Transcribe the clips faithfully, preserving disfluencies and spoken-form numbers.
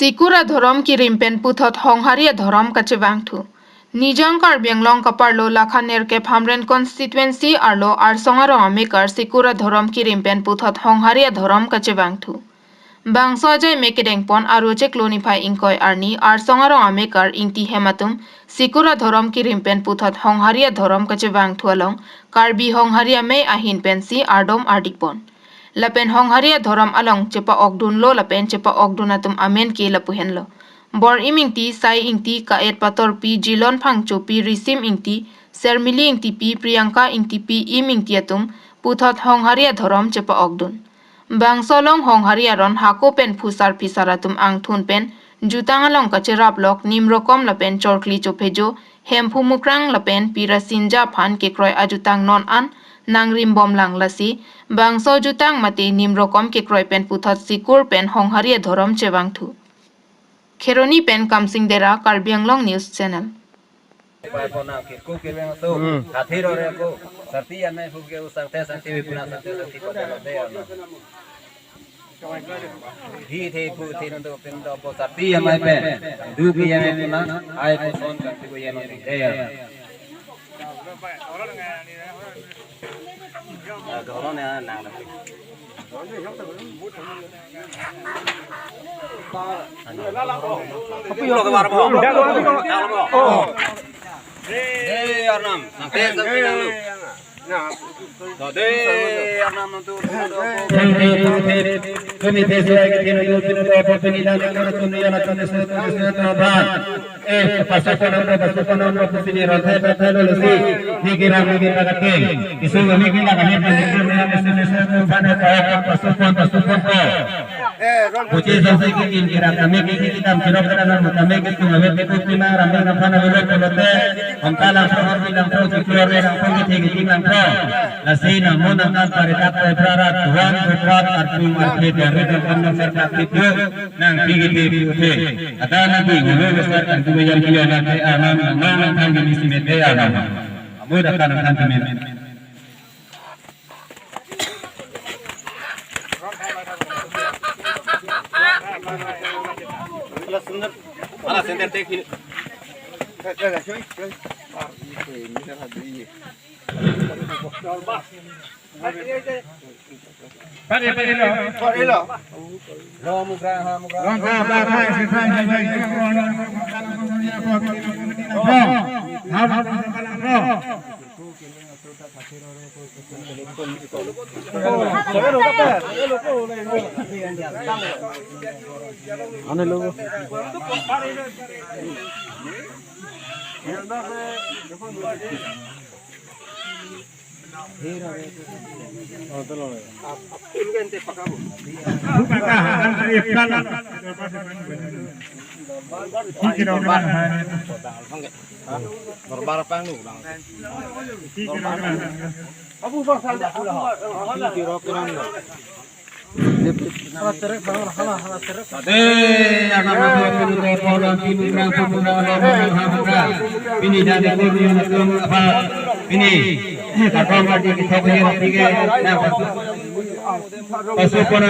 Sikur adhorom kirim pen puthot Honghari adhorom kachevangthu. Nijang Karbi Anglong kaparlo lakha nerkep Hamren constituency arlo Arsong arong amekar Sikur adhorom kirim pen puthot Honghari adhorom kachevangthu. Bangso ajai me kedengpon Aru chiklo niphai ingkoi arni Arsong arong amekar Ingti hem atum Sikur adhorom kirim pen puthot Honghari adhorom kachevangthu along Karbi Honghari amei ahin pensi ardom ardikpon. Lapen Honghari adhorom along chepa-okdunlo lapen chepa-okdun atum amen ke lapu henlo: Bor-im Ingti, Sai Ingti, Ka-et Patorpi, Jilon Phangchopi, Risim Ingti, Sermili Ingtipi, Priyanka Ingtipi, Im Ingti atum puthot Honghari adhorom chepa-okdun. Bangso along Honghari aron hako pen phusar phisar atum angthun pen jutang along kacheraplok Nimrokom lapen Chorkli Chophejo, Hemphu Mukrang lapen Pi Rasinja aphan kekroi ajutang non an nangrimbomlang, lasi bangso jutang mate Nimrokom kekroi pen puthot Sikur pen Honghari adhorom chevangthu. Kheroni pen Kamsing Dera, Karbi Anglong News Channel. Pai pona kirku kirveng aso, Hmm. Kathi rore ko, sarti anai hu ke usang te santi vipuna santi santi pada lote ano. Di the pu the nando pin do po sarti amai pe, du ki yame puna, ai ko son kang ti ko yame te ano. Ah, ko ne nang. Dei arnam, nang tes nang tes nang lu. Dei arnam nang tu. Kami tes lagi tino tu tino tu apa pini dan tino tu ni anak kami semua semua tu apa. Eh, pasopo nangpo, pasopo nangpo, pusi ni rothe rothe lo lesi, ni kiram ni kita kate. Isu kami kita kami pasopo nangpo, pasopo, pasopo, pasopo ko. Puji samsi ki kin kiram kami ki ki kitam chirok kana nang kami ki tu kami ki tu kina ram ni nang phana velo polote. Om ta langpho, om ti langpho, ki klor ni langpho, ki thi ki ti langpho. Lasi namun nang kan paritak pe prara tuan, tuan, arpung, arphe, dari dan kan nang serta tipu. Nang pigi te pu te. Ada nang di gulu besar kan tu yang kilo nang te anam nang nang nang thang gini simet te anam. Amu dah kan nang thang temen. Ala center te kini. Pare, pare lo. Pare lo. Lo mugra, ha mugra. Lo ka ba ka se sa ni ba. Ane lo. Dorbar pang nu lang. Abu bang sal. Ade, anak anak pun pun pun pun pun pun pun pun pun. Ini jadi pun yang atum apa? Ini. Kakak mati kita punya mati ke. Nah, pasu. Pasu pun.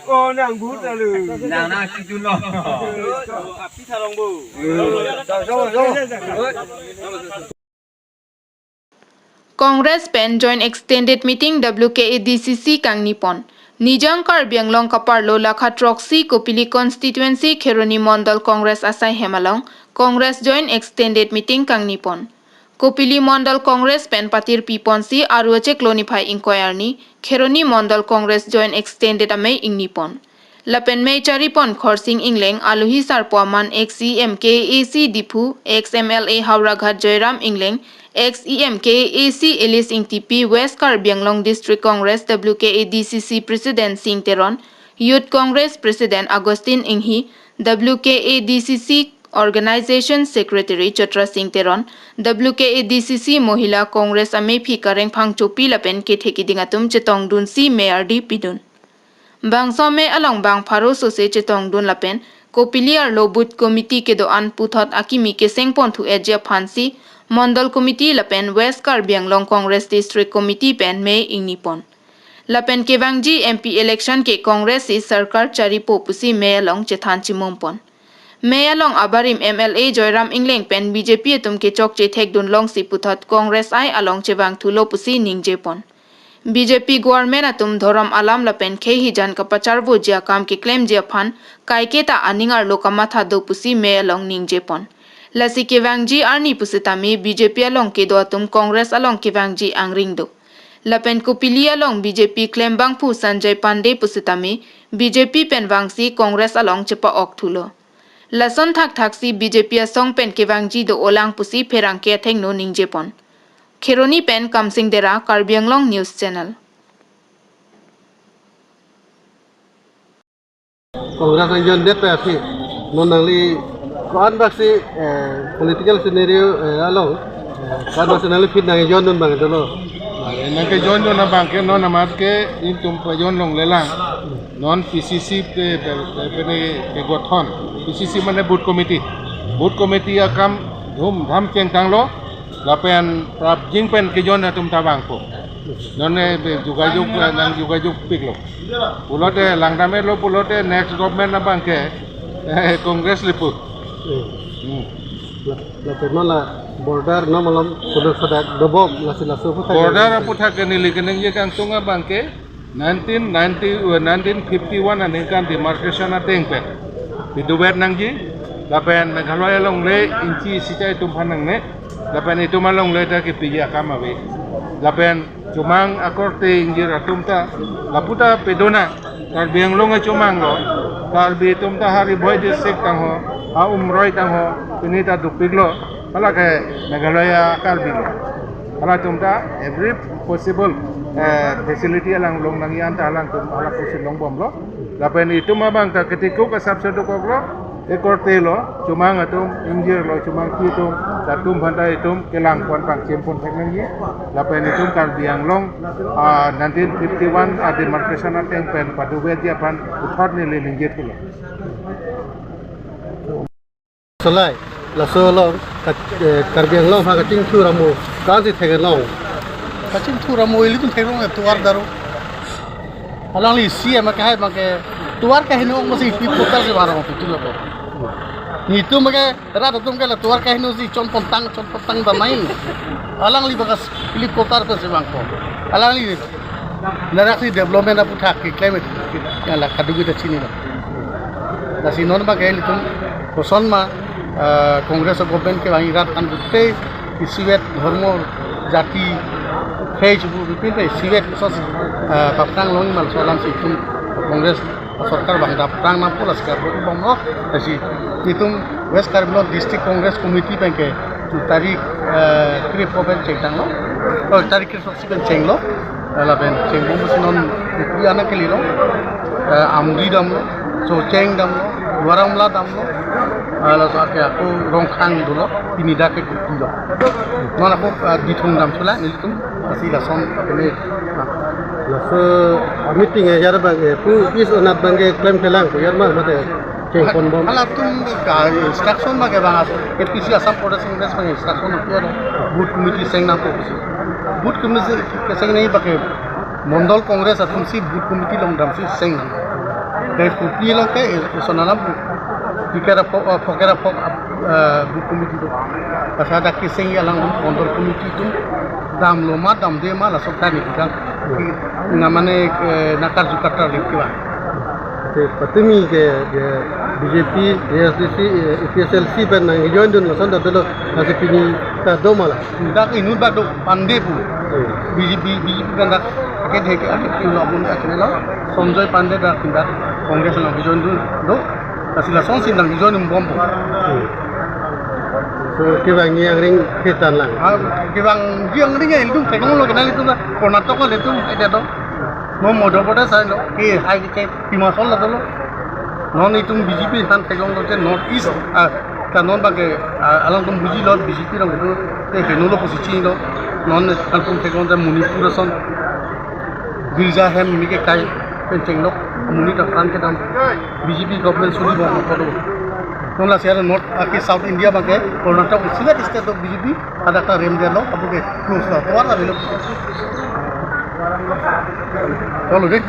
Oh, nang but lalu. Nang nang si julo. Api sarong bu. Congress pen Joint Extended Meeting W K A D C C kangnipon. Nijang Karbi Anglong kaparlo lakha throksi Kopili Constituency Kheroni Mondol Congress asai hem along Congress Joint Extended Meeting kangnipon. Kopili Mondol Congress pen patir piponsi Aru achiklo niphai ingkoi arni Kheroni Mondol Congress Joint Extended amei ingnipon. Lapen mei charipon Khorsing Engleng, alohi sarpo aman ex E M K A A C Diphu, ex M L A Howraghat Joyram Engleng, ex E M K A A C Elis Ingtipi, West Karbi Anglong District Congress W K A D C C President Sing Teron, Youth Congress President Augustine Inghi, W K A D C C Organization Secretary Chatra Sing Teron, W K A D C C Mohila Congress amephi Kareng Phangchopi lapen kethe keding atum chetongdunsi mei ardi pidun. Bangso mei along bang pharo sose chetongdun lapen Kopili arlo booth committee kedo-an puthot akimi kesengpon thu-etji aphansi Mondol Committee lapen West Karbi Anglong Congress District Committee pen mei ingnipon. Lapen kevangji M P election ke Congress si sarkar charipo pusi mei along chethan chimum pon. Mei along abarim M L A Joyram Engleng pen B J P atum kechokche thekdun longsi puthot Congress ai along chevang thulo pusi ningje pon. B J P government atum dhorom alam lapen khei hijan kapacharvoji akam keklemji aphan kaiketa aning arlo kamatha do pusi mei along ningje pon. Lasi kevangji arni pusitame B J P along kedo atum Congress along kevangji angring do. Lapen kopili along B J P klembangphu Sanjay Pandey pusitame B J P pen vangsi Congress along chepa-ok thulo. Lason thakthaksi B J P asong pen kevangji do-olang pusi pherangke athengno ningje pon. Kheroni pen Kamsing Dera, Karbi Anglong News Channel. Congress nangjoin det pe aphi. Non nangli ko-an baksi, eh, political scenario, eh, along, eh, ko-an baksi nangli aphi nangjoin dun abang dolo. Nangkejoin dun abang ke non amat ke itum pajoin longlelang. Non P C C pe, pe, pe, pe, ne, pe gothon. P C C mane booth committee. Booth committee akam dhumdham chengtanglo. Lapen prapjin pen kejoin atum ta vangpo. Non ne be jogajog, eh, nang jogajog piklo. Pulote langdam-etlo pulote next government abang ke, eh, Congress le pu. Hmm. Hmm. La, lapen non la border non malom kudo sadak dobom lasi laso aphuthak. Border aphuthak ke neli keningje kangtung abang ke nineteen ninety, eh, nineteen fifty-one aningkan demarcation ateng pen piduvet nangji, lapen Meghalaya along le inchi isi chai atum aphan nangne, lapen itum along le ta kepiji akam ave. Lapen chomang akorte ingjir atum ta lapu ta pedona, Karbi Anglong achomang lo, Karbi atum ta ha Ri Bhoi district tangho, ha Umroi tangho, pini ta dopiklo, hala ke Meghalaya Karbi lo. Halatum ta every possible, eh, facility alang long nangji an ta alangtum hala pusi longbomlo. Lapen itum abang ta ketikuk asap sedukoklo, ekorte lo, chomang atum, ingjir lo, chomang atum, latum aphan ta itum kelang pon pangchim pon thek nangji. Lapen itum Karbi Anglong, ah, nineteen fifty-one a demarcation ateng pen paduvetji aphan puthot neli ningje thulo. Salai, laso along, ka-, eh, Karbi Anglong aphan kachingthur amo, ko-ansi theklong. Kachingthur amo ilitum theklong ya tovar daro. Alangli isi ama kahai abang ke tovar kaheno masi pi kota si barang tu tu lo. Nitum ke rat atum ke la tovar kaheno si chon pontang, chon pontang damai. Alangli bagas ili kota tu si bangko. Alangli Ladak si development aphuthak keklem ya la kadokave ta chinilo. Lasi non abang ke ilitum koson ma, ah, Congress government kevang rat an gute isivet dhormo jati khei chubu bipin pe isivet koson, ah, paprang long mal solam si itum Congress sorkar abang daprang nangpo lasi karbo bomlo. Lasi itum West Karbi Anglong District Congress Committee abang ke tarik, eh, kre-pho pen chengtanglo. Oh, tarik kre-pho si pen chenglo. Lapen chengbom pusi non putri anak kelilo. Eh, Amri damlo, Socheng damlo, Duar Amla damlo. Eh, laso ake ako Rongkhang dolo, pini dak ke Kuki lo. Non ako, eh, Dithung dam chula nelitum, lasi lason kene. Laso, ah, meeting ya jar abang, eh, pu is onat abang ke klemklelang, pu jar ma mate. Chengponbom. Halatum ke instruction ma ke bang as-, A P C Assam Pradesh Congress bang instruction apor booth committee seng nangpo pusi. Booth committee keseng nangji abang ke Mondol Congress atum si booth committee longdam si seng nang. Dari Kuki along ke, eh, sonalam pikera pok, eh, pokera pok, eh, booth committee do. Pas ada keseng alang Mondol Committee atum damlo ma damde ma laso tani bidang. Na mane, eh, nakarju katra lip kiwa. Te patumi ke, ke B J P, A S D C, eh, A P H L C pen nangjoin dun lason ta dolo, lasi pini ta do ma la. Dak inut ba do Pandey pu. Hmm. B J P, B J P pen dak ake dheke ake pilo abun ake lo. Sanjay Pandey dak dak Congress nangjoin dun do. Lasi lasonsi nangjoin dun bompo. Hmm. So, kevangji angring ketan lang. Ah, kevangji angring ya ilitum theklonglo ke nelitum Karnataka ilitum ete do. Mo Madhya Pradesh ailo, ke hai ke Himachal la dolo. Non itum B J P aphan theklonglo je North East, ah, ka non abang ke, ah, alangtum bujilo B J P along itu, te henulo pusi chinilo. Non alangtum theklong je Manipur ason. Girja hem mike kai pen chenglo, amonit aphan kedam B J P government suri bom kodo. Non lasi North, ah, ke South India abang ke, Karnataka, isivet state of B J P, hadak ta rem detlo, abu ke close lo, tovar lo belo. Chalo de.